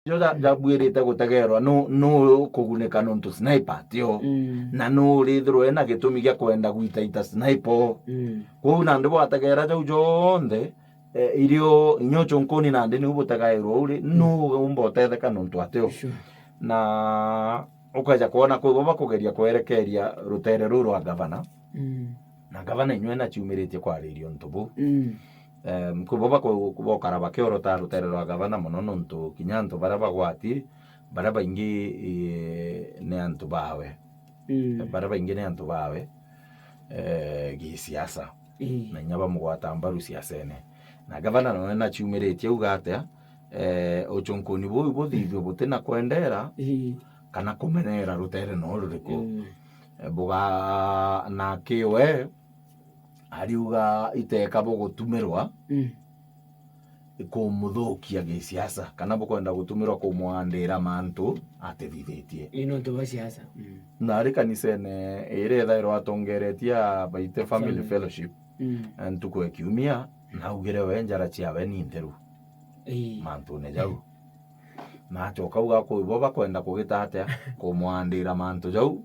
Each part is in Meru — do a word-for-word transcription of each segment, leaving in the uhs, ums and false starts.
jo ja-, jabwirite gutegerwa nu, nu ukugunika nontu sniper atio. Mm. Na nu urithirwa ena gitumi gia kwenda gwitaita sniper. Mm. Kwou nandi bwategera jau jonthe, eh, irio inya uchunkuni nandi niu butegairwa uri, nu umba utetheka nontu atio. Sure. Na ukeja kwona kwi bo bakugeria kwerekeria rutere ruu rwa gavana. Mm. Na gavana inywe naciumiritie kwariria untu buu. Mm. Em, kwi bo baku-, bokara bakiorota rutere rwa gavana mono nontu kinya antu baria bagwati, baria baingi, eh, ni antu bawe. Mm. Baria baingi ni antu bawe, eh, gisiasa. Ii. Na inya bamugwata mbaru siasene. Na gavana nawe naciumiritie auga atia, eh, uchunkuni buu buthithue buti na kwendera, ii, kana kumenera rutere no ruriku. Mm. Eh, buga-, na kiwe ariuga iteka bugutumirwa, mm, kumuthukia gisiasa, kana bukwenda gutumirwa kumwandira mantu atithithitie. Ii, nontu bwa siasa. Mm. Na ari kanisene iria ithairwa atongeretie a Baite Family, Family Fellowship, mm, ntuku ya kiumia, naugire we njara ciawe ni ntheru. Ii. Mantune jau. Na acoka auga kwi bo bakwenda kugita atia kumwandira mantu jau,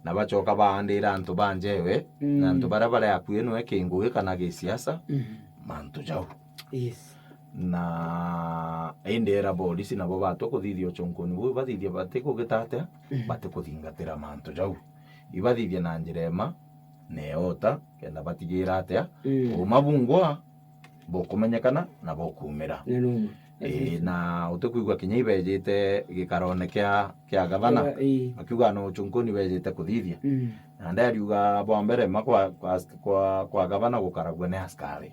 na bacoka baandira antu ba njewe, mm, na antu baria bari akui nwe kingugi kana gisiasa, mm, mantu jau. Yes. Na indi era borisi nabo batua kuthithia uchunkuni buu, ibathithia bati kugita atia, mm, bati kuthingatira mantu jau. Ibathithia na njira ema, na eota, kenda batigira atia, mm, uma bungwa bukumenyekana na bukumira. Ni numa. Ii, na utikwigua kinya ibejite gikarone kia, kia gavana, ii, akiuga no uchunkuni bejite kuthithia. Mm. Na ndariuga bwa mbere ma kwa, kwa, kwa, kwa gavana gukaragua ni askari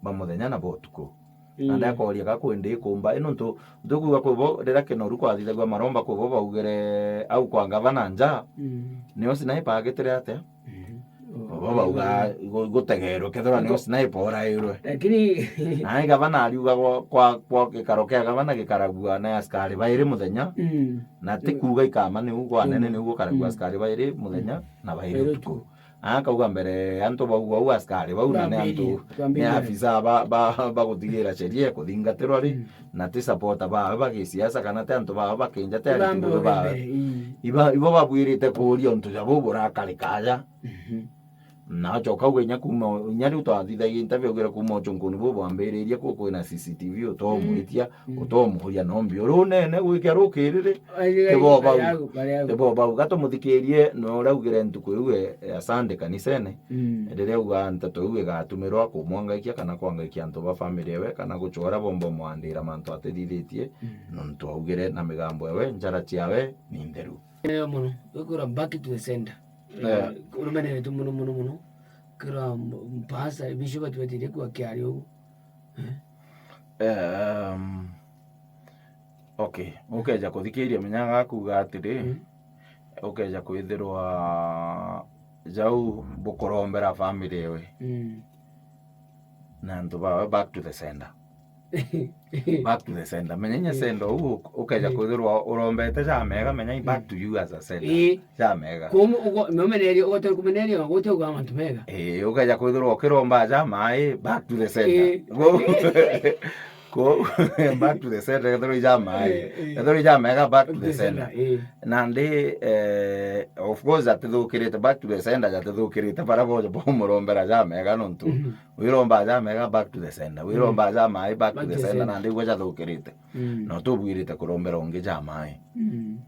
ba muthenya na ba utuku. Mm. Na ndakoria ga kwi ndi ikumba, ino ntu, ntukuga kwi bo, riria Kinoru kwathithagua maromba kwi bo baugire au kwa gavana nja, mm, nio sniper agitire atia? Mm. Bo bauga gu-, gutegerwe, kethirwa nio sniper urairwe. Lakini na gavana ariuga gwa, kwa, kwa gikaro kia gavana gikaragua na askari bairi muthenya, mm, na ti kuuga ikama niu gwa nene, mm, niu gukaragua, mm, askari bairi muthenya, mm, na bairi utuku. Akauga mbere antu bauga uu askari bau na ni antu, ni afisa ba, ba, bagutigira sheria ikuthingatirwa ri, mm, na ti supporter bawe ba gisiasa kana ti antu bawe bakinja, ti ariti ngugi bawe. Iba, ibo babwirite kuuria untu ja buu burakarika aja. Mhm. Na acoka auga inya kuma, inya riu twathithagia interview augire kuma uchunkuni buu bwambiririe ku kwina C C T V utomwitia, mm, utomuria nombi. Uri unene gwikia rukiriri, ti bo bau. Ti bo bau. Ga tumuthikirie no uria augire ntuku iu e, ya Sunday kanisene, mm, riria auga nteto iu igatumirwa kumwangaikia kana kwangaikia antu ba family ewe, kana gucwara bomba mwandira mantu atithithitie, mm, nontu augire na migambo ewe, njara ciawe ni ntheru. Neo mono, wikura back to the center. Eh. Urumeneretwe mono, mono, mono. Kira m-, mpasa, bishop atwetire kwa kiari ugu. Eh? Em, okay, ukeja kuthikiria menya gakuga atiri, mm, ukeja kwithirwa jau bukurombera family ewe. Mm. Na antu bawe back to the sender. Back to the sender. Menya inya, eh, sender uu ukeja, eh, kwithirwa urombete jamega, menya i back, mm, to you as a sender. Eh. Jamega. Kumu-, ugo-, mumeneria, ugote kumeneria, ugote uga mantu mega. Eh, ukeja kwithirwa ukiromba jamai, back to the sender. Eh. Go-, go-, back to the sender, kethirwa i jamai. Eh, eh. Kethirwa i jamega, back to the sender. Back to the sender, eh. Nandi, eh, of course, atithukirite back to the sender, atithukirite bara bo, bo murombera jamega nontu. Mhm. Wiromba jamega, back to the sender. Wiromba, mm, jamai, back to the sender, na ndigua jathukirite. Mm. No tubwirite kurombera ungi jamai. Mm.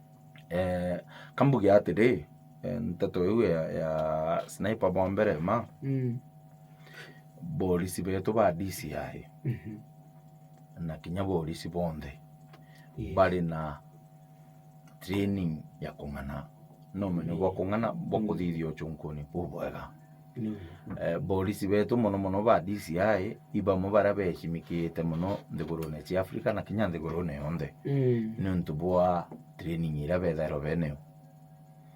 Eh, kambuge atiri, eh, nteto iu ya, ya sniper bwa mbere ma, mm, borisi betu ba D C I, mhm, na kinya borisi bonthe, yes, bari na training ya kung'ana, na umenyo bwa, mm, kung'ana bwa, mm, kuthithia uchunkuni bubwega. Mm. Eh, borisi betu mono mono ba D C I, i bamwe baria beshimikite mono nthigurune cia Africa na kinya nthigurune yonthe. Mm. Niuntu bwa training iria bethairwa benayo.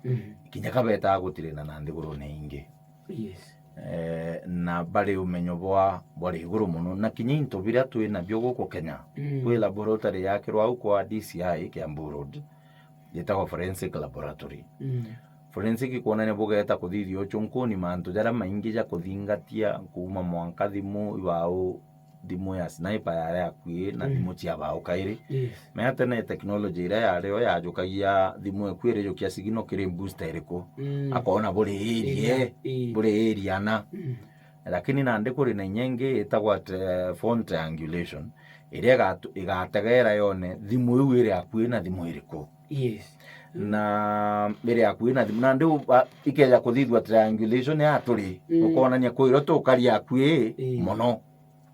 Mm. Kinya ka betaa gutraina na nthigurune ingi. Yes. Eh, na bari umenyo bwa, bwari iguru mono. Na kinya into biria twi nabio guku Kenya, mm, kwi laboratory yakirwa au kwa D C I Kiambu Road, yetagwa forensic laboratory. Mm. Forensic kwonania bugeta kuthithia uchunkuni mantu jaria maingi ja kuthingatia kuuma mwanka thimu, ibau, thimu ya sniper yari akui na Mm. thimu cia bau kairi. Yes. Mea tene technology iria yari o yajukagia thimu eku irijukia signal kiri booster iriku. Mm. Akona buri area, Area, ii. buri area na. Mm. Lakini nandi kuri na inya ingi itagwa te-, phone triangulation, iria igatu-, igategera yone thimu iu iri akui na thimu iriku. Yes. Na iri akui na thimu, nandi u-, a-, ikeja kuthithua triangulation ya turi, Mm. ukonania kwiro tukari akui Ii. mono.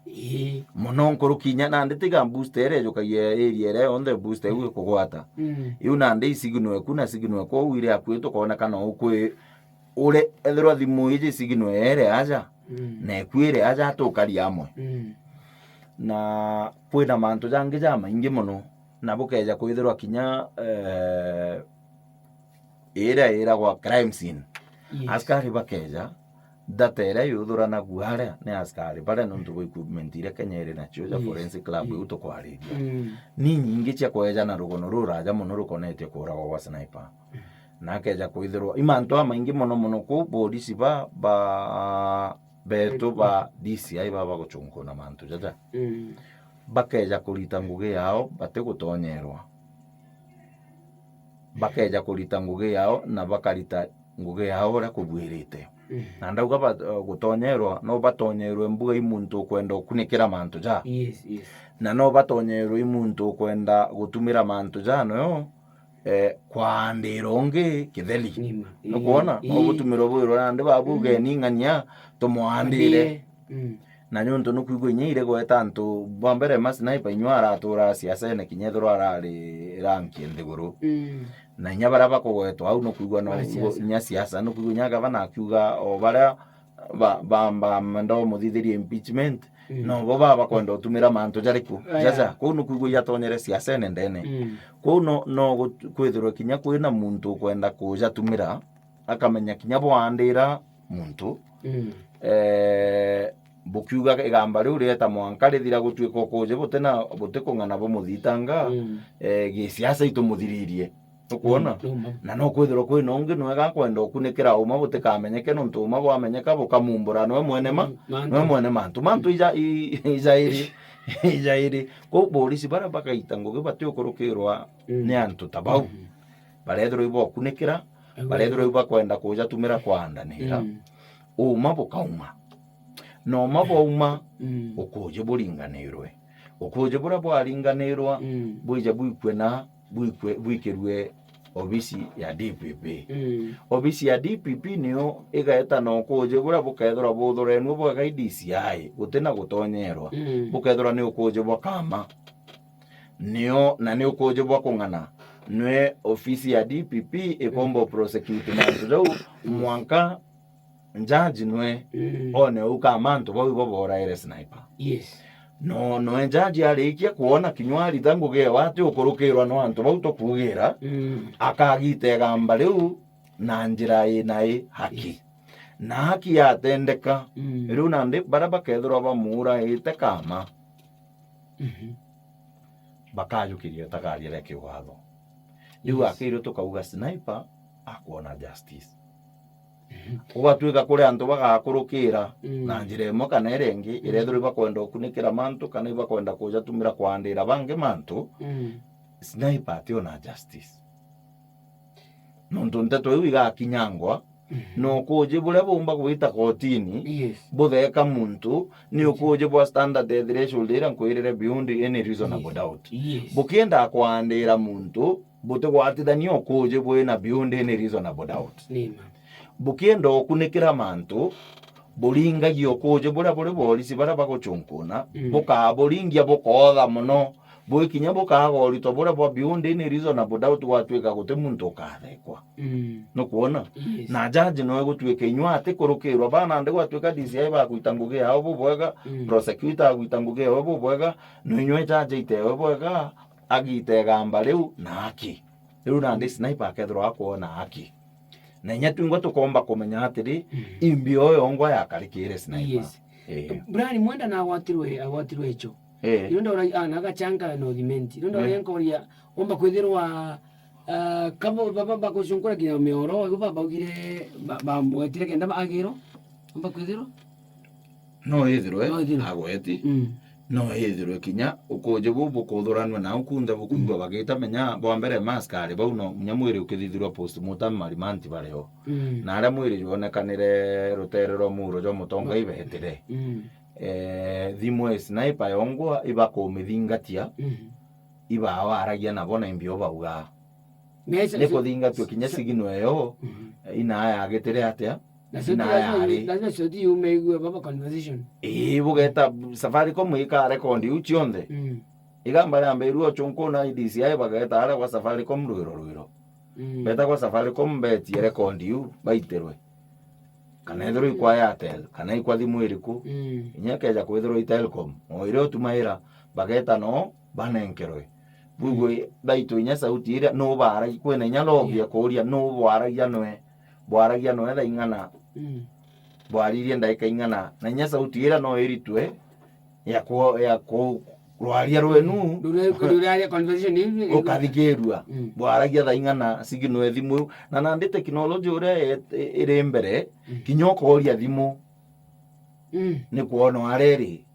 Ii. Mono nkuruki inya, nandi tiga booster iria ijukagia area iria yonthe booster iu ikugwata. Mm. Iu nandi i signal eku na signal eku uu iri akui tukoneka no ukwi ure ethirwa thimu iji signal ere aja, Mm. na eku ere aja atukari amwe. Mm. Na kwina mantu jangi jamaingi mono, na bukeja kwithirwa kinya, eh, iria iragwa crime scene. Yes. Askari bakeja, data iria yuthuranagua aria ni askari baria nontu bwa equipment iria Kenya iri nacio ja Yes. forensic lab Mm. iu tukwariria. Mm. Ni nyingi cia kweja na rugono ruraja mono rukonetie kuuragwa gwa sniper. Na akeja kwithirwa i mantu amaingi mono mono kuu borisi ba, ba, betu ba D C I baba guchunkuna mantu jaja. Mm. Bakeja kurita ngugi yao batigutonyerwa. Bakeja kurita ngugi yao na bakarita ngugi yao uria kubuirite. Mm. Na ndauga ba-, gutonyerwa, no batonyerwe mbuga i muntu ukwenda ukunikira mantu ja. Yes, yes. Na no batonyerwe i muntu ukwenda gutumira mantu ja noyo eh, kwaandira ungi kitheri. Nima. Nukwona? Ii, No ii. gutumirwa bwirwa nandi babu Mm. ugeni ng'ania tumwandire. Andire. Mm. Na niuntu nukwigua inya ire gweta antu bwa mbere ma sniper inyua aratura siasene kinya ethirwa arari ranki nthiguru. Mm. Na inya baria bakugwetwa au nukwigua no Baria siasa. inya siasa, nukwigua inya gavana akiuga o baria ba, ba, ba, menda umuthithirie impeachment, Mm. no bo baba bakwenda utumira mantu jariku. Aya. Jaja, kuu nukwigua ijatonyere siasene ndene. Mm. Kuu no, no gut-, kwithirwe kinya kwina muntu ukwenda kujatumira, akamenya kinya bwandira muntu. Mm. Eh, bukiuga igamba riu rieta mwanka rithira gutuika ukuji butina, butikung'ana bumuthitanga, Mm. eh, gisiasa itumuthiririe. Nukwona? Mm, numa. Na no kwithirwa kwina ungi nwega akwenda ukunikira uma butikamenyeke, nontu uma bwamenyeka bukamumbura nwe mwene ma-, Mm, mantu. nwe mwene mantu. Mantu ija-, i-, ijairi, ijairi. Kwou borisi baria bagaita ngugi batiukurukirwa Mm. ni antu ta bau. Mm. Barethirwa ibokunikira, Agwe. barethirwa ibakwenda kujatumira kwaandanira. Mm. Uma bukauma. Na uma bwauma, Mm. ukuji buringanirwe. Ukuji buria bwaringanirwa, Mm. bwija bwikue na bwikwe-, bwikirue obisi ya D P P. Mm. Obisi ya D P P niyo igaeta na ukuji buria bukethirwa buthurenue bwega i D C I, gutina gutonyerwa. Mm. Bukethirwa ni ukuji bwa kama. Niyo, na ni ukuji bwa kung'ana. Nwe obisi ya D P P ikomba Mm. prosecute mantu jau Mm. mwanka Njaji nwe Mm. one uu ka mantu bau ibo boraire sniper. Yes. No, nwe njaji arikia kwona kinywa arita ngugi ewe ati ukurukirwa no antu bau tukuugira, Mm. akagita igamba riu na njira ina i haki. Yes. Na haki yatendeka, Mm. riu nandi baria bakethirwa bamuuraite kama, Mhm. bakajukiria itagaria ria kiwatho. Riu Yes. akiri tukauga sniper akwona justice. Mhm. Gugatuika kuri antu bagakurukira Mm. na njira imwe kana iria ingi, Mm. iria ethirwa ibakwenda ukunikira mantu kana ibakwenda kujatumira kwandira bangi mantu, Mm. sniper ationa justice. Nontu nteto iu igakinyangwa, Mhm. na ukuji buria bumba gwita kotini, Yes. butheka muntu, ni ukuji bwa standard ya threshold iria nkwirire beyond any reasonable Yes. doubt. Yes. Bukienda kwandira muntu, butigwatithania ukuji bwina beyond any reasonable doubt. Nima. Bukienda ukunikira mantu, buringagia ukuji buria buri borisi baria baguchunkuna, Mm. bukaburingia bukootha mono, bwikinya bukaga urito buria bwa beyond any reasonable doubt gwatuika guti muntu ukathekwa. Mm. Nukwona? Yes. Na jaji noe gutuika inywa ati kurukirwa bana ndi gwatuika D C I bagwita ngugi yao bubwega, Mm. prosecutor agwita ngugi yao bubwega, no inywe jaji itewe bwega, agita igamba riu na haki. Riu nandi sniper akethirwa akwona haki. Na inya twingwa tukomba kumenya atiri, Mm. imbi oyo yongwa yakarikire sniper. Yes. Eh. Brian Mwenda na agwatirwe, agwatirwe icho. Eh. Ino ndora, ah, na gachanga na uthimenti. Ino ndora Eh. nkoria, omba kwithirwa, ah, kabo baba bakucunkura kinya mioro, igo babaugire, ba-, bamwetire kenda agirwo. Omba kwithirwa? No ithirwe, No ithirwe. agweti. Mm. No ithirwe kinya ukuuji buu bukuthuranua na ukunthe bukuigua bagita, menya bwa mbere maskari bau no munya mwiri ukithithirwa postmortem marimanti bario. Mm. Na aria mwiri jwonekanire rutere rwa muuro jwa mutonga ibetire. Mm. Eh, thimu e sniper yongwa ibakumithingatia, mm, ibawaragia nabo na imbio baugaa. Ni kuthingatio kinya signal eyo, mm, inaa yagitire atia? Na sauti inaa lazima, yari, lazima sauti yume igwe baba conversation. Ii, bugeta Safaricom ika record iu cionthe. Mm. Igamba riambirue ucunkuna I D C I bageta aria gwa Safaricom Rwiro Rwiro. Mm. Beta gwa Safaricom betie record iu baitirwe. Kana ethirwa ikwa Airtel, kana ikwa thimu iriku. Mm. Inya keja kwithirwa i Telcom, o iria utumaira, bageta no banenkerwe. Bugwe, mm, baitu inya sauti iria, no baragia, kwina inya lobia, yeah, kuuria, no bwaragia nwe, bwaragia nwe thaa ing'ana, mm, bwaririe ndaika ing'ana, na inya sauti iria no iritwe, ya ku-, ya ku-, rwaria rwenu, ruraria conversation iu, ukathikirua, mm, bwaragia thaa ing'ana signal e thimu iu. Na nandi technology uria e-, e-, iri mbere, mm, kinya ukooria thimu, mm, ni kwona aria iri.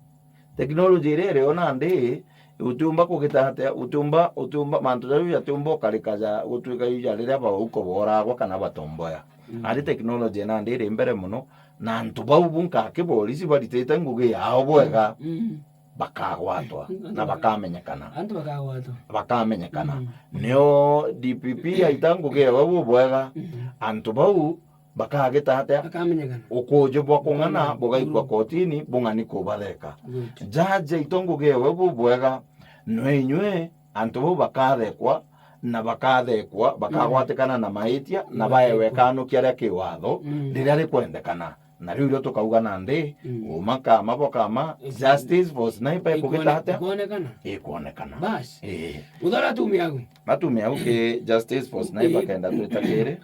Technology iria iri o nandi, utiumba kugita atia, utiumba, utiumba, mantu jau jatiumba ukarika ja gutwika ju ja riria bauko boragwa kana batomboya. Mm. Ari technology nandi iri mbere mono, na antu bau bunka kiborisi baritite ngugi yao bwega, mm, bakagwatwa, mm, na bakamenyekana. Antu bakagwatwa. Bakamenyekana. Mm. Nio D P P yaita ngugi yawe bubwega, mm, antu bau bakagita atia? Bakamenyekana. Ukuuji bwa kung'ana, mm, bugaikwa, mm, kotini, bung'ani kubatheka. Good. Jaji aito ngugi ewe bubwega, nwe inywe antu bau bakathekwa, na bakathekwa, bakagwatikana na maitia, na baewe ikanukia ria kiwatho, mm, riria rikwendekana. Na riu irio tukauga nandi, mm, uma kama bo kama, exactly, justice for sniper ikugita atia? Ikwone-, ikwonekana. Ikwonekana. Bas. Ii. Uthara atumia agu. Atumia agu ki justice for sniper, ii, kenda twita kiri.